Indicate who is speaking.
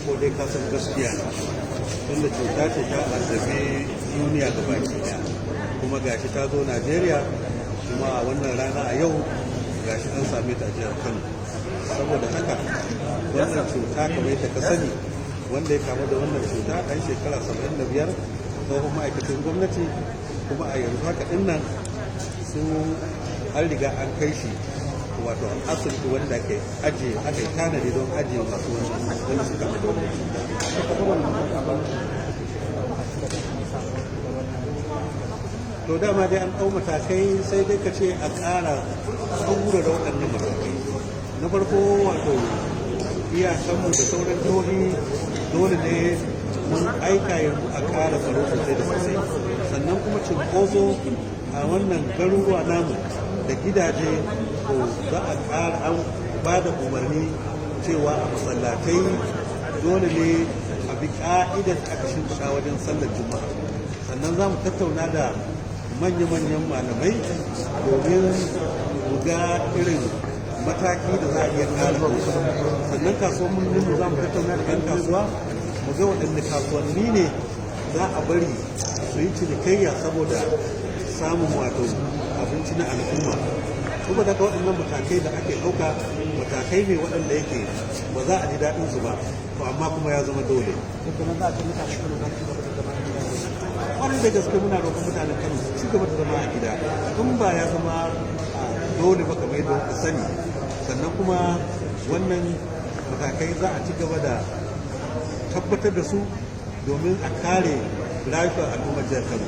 Speaker 1: Farko dai, ka san gaskiya ne, tunda cuta ce ta addabi duniya gabaki daya, kuma gashi ta zo Najeriya, kuma a wannan rana a yau gashi an same ta a jihar Kano. Saboda haka wannan cuta, kamar yadda ka sani, wanda ya kamu da wannan cuta ɗan shekara 75, tsohon ma'aikacin gwamnati, kuma a yanzu haka ɗin nan su an riga an kai shi wato asibiti wanda ke ajiye, aka yi tanadi don ajiye masu wanda suka da wannan cuta. To dama dai an ɗau matakai, sai dai ka ce a ƙara tsaurara waɗannan matakai. Na farko, wato iyakanmu da sauran jihohi, dole ne mun aika yanzu a ƙara tsaro sosai da sosai. Sannan kuma cinkoso a wannan garuruwa namu da gidaje, to za a ƙara, an ba da umarni cewa a masallatai dole ne a bi ka'idar da aka shimfiɗa wajen sallar Juma'a. Sannan za mu tattauna da manya-manyan malamai domin mu ga irin mataki da za a iya ƙara ɗauka. Sannan kasuwannin mu, za mu tattauna da 'yan kasuwa, mu ga waɗanne kasuwanni ne za a bari su yi cinikayya saboda samun wato abinci na al'umma. Kuma daga waɗannan matakai da ake ɗauka, matakai ne waɗanda yake ba za a ji daɗin su ba, to amma kuma ya zama dole. Kwarai da gaske, muna roƙon mutanen Kano su ci gaba da zama a gida in ba ya zama dole ba, kamar yadda kuka sani. Sannan kuma wannan matakai za a ci gaba da tabbatar da su domin a kare lafiyar al'ummar jihar Kano.